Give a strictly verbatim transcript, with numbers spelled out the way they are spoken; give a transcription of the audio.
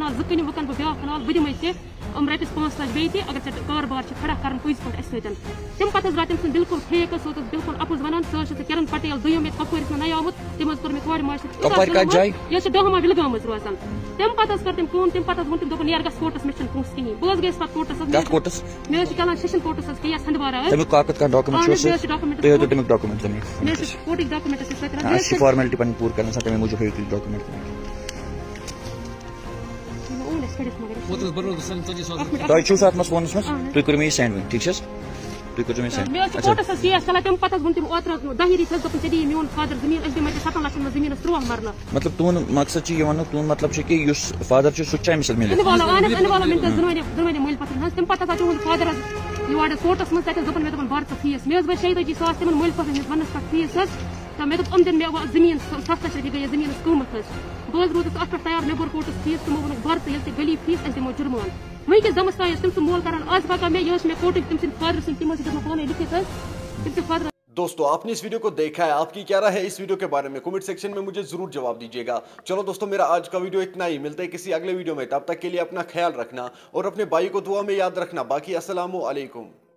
کنال زٕ کٕنِم، وۄنۍ کٕنہٕ بہٕ بیٛاکھ کنال، بہٕ دِمے ژےٚ یِم رۄپیَس پانٛژھ لَچھ بیٚیہِ تہِ، اگر ژےٚ کاربار چھِ کھڑا کَرُن پٔزۍ پٲٹھۍ اَسہِ سۭتۍ۔ تَمہِ پَتہٕ حظ درٛاو تٔمۍ سُنٛد بِلکُل فیک حظ، سُہ حظ اوس بِلکُل اَپُز وَنان، سُہ حظ چھِ سُہ کِرَن پٹیل دوٚیِم ییٚتہِ کۄپوٲرِس منٛز نَیہِ آمُت، تٔمۍ حظ کوٚر مےٚ کورِ ماجہِ سۭتۍ یوٗتاہ کۄپوارِ کَتھ ظُلُم حظ، جایہِ؟ یہِ حظ چھِ ڈہما وِلگام حظ روزان۔ تَمہِ پَتہٕ حظ کٔر تٔمۍ کٲم، تَمہِ پَتہٕ حظ ووٚن تٔمۍ، دوٚپُن، "نیرٕ گژھ کورٹَس، مےٚ چھِنہٕ پونٛسہٕ کِہیٖنۍ۔" بہٕ حظ گٔیَس پَتہٕ کورٹَس حظ، مےٚ کَتھ حظ کورٹَس؟ مےٚ حظ چھِ چَلان شیشَن کورٹَس حظ کیس ہندوارا حظ۔ تَمیُک کاکد کانٛہہ ڈاکومنٹ اَہَن چھُ حظ، مےٚ حظ چھِ ڈاکومنٹ تُہۍ ہٲیِو کورٹ۔ تَمیُک ڈاکومنٹ تَمیُک۔ مےٚ حظ چھِ کورٹٕکۍ ڈاکومنٹ تہِ سۭتۍ حظ۔ آ، مےٚ حظ یہِ چھِ چھِ فارمیلٹی پَنٕنۍ پوٗرٕ کَرٕنۍ آسان، تَمے موٗجوٗب ہٲیِو تُہۍ ڈاکومنٹ تَمیُک۔ یہِ مےٚ اوٚن اَسہِ کٔڑِتھ مگر یہِ چھُنہٕ اوترٕ حظ بَرابر سَتَن ژَتجی ساس۔ اَکھ مِنٹ، تۄہہِ چھُو سُہ اَتھ منٛز فونَس منٛز؟ اَہَن حظ۔ تُہۍ کٔرِو مےٚ یہِ سینڈ وۄنۍ، ٹھیٖک چھِ حظ؟ تُہۍ کٔرۍزیو مےٚ سینڈ۔ مےٚ حظ چھِ اچھا۔ کورٹَس حظ کیس چَلان، تَمہِ پَتہٕ حظ ووٚن تٔمۍ اوترٕ حظ، دَہہِ رٮ۪تۍ حظ دوٚپُن، "ژےٚ دِیہِ میون فادر زٔمیٖن، أسۍ دِمو ژےٚ سَتَن لَچھَن منٛز زٔمیٖنَس تُرٛواہ مَرلہٕ۔" مطلب، تُہُنٛد مقصد چھُ یہِ وَنُک، تُہُنٛد مطلب چھُ کہِ یُس فادر چھُ، سُہ تہِ چھُ أمِس سۭتۍ مِلِتھ؟ اِنہٕ والا، اَہَن حظ، اِنہٕ والا مِلِتھ حظ دۄنوَے، دۄنوَے مٲلۍ پَتھَر حظ۔ تَمہِ پَتہٕ ہسا چھُ یِہُنٛد فادر حظ یور حظ کورٹَس منٛز، تَتہِ حظ دوٚپُن، مےٚ دوٚپُن، "بَر ژٕ فیٖس۔" مےٚ حظ بَرِ شیٚیہِ تٲجی ساس تِمَن مٲلۍ پَتھَر ہِنٛدِس وَننَس پٮ۪ٹھ فیٖس حظ۔ تہٕ مےٚ دوٚپ، "یِم دِن مےٚ وۄنۍ زٔمیٖن، سَتھ لَچھ رۄپیہِ گٔیے زٔمیٖنَس قۭمَتھ حظ۔" بہٕ حظ روٗدُس اَتھ پٮ۪ٹھ تیار، مےٚ بوٚر کورٹَس فیٖس، تِمو ووٚنُکھ، "بَر ژٕ ییٚلہِ ژےٚ گٔلی فیٖس، أسۍ دِمو جُرمانہٕ۔" وٕنکیٚس دَمَس تام یۄس تٔمۍ سُنٛد مول کَران، آز پَکان مےٚ، یہِ حظ چھِ مےٚ کورٹٕکۍ تٔمۍ سٕنٛدۍ فادرٕ سٕنٛدۍ، تِم حظ چھِ دَپان پانَے لیکھِتھ حظ، تٔمۍ سٕنٛدۍ فادرَن۔ दोस्तों, आपने इस वीडियो को देखा है, आपकी क्या राय है इस वीडियो के बारे में? कमेंट सेक्शन में मुझे जरूर जवाब दीजिएगा। चलो दोस्तों, मेरा आज का वीडियो इतना ही, मिलते हैं किसी अगले वीडियो में, तब तक के लिए अपना ख्याल रखना और अपने भाई को दुआ में याद रखना। बाकी अस्सलाम वालेकुम।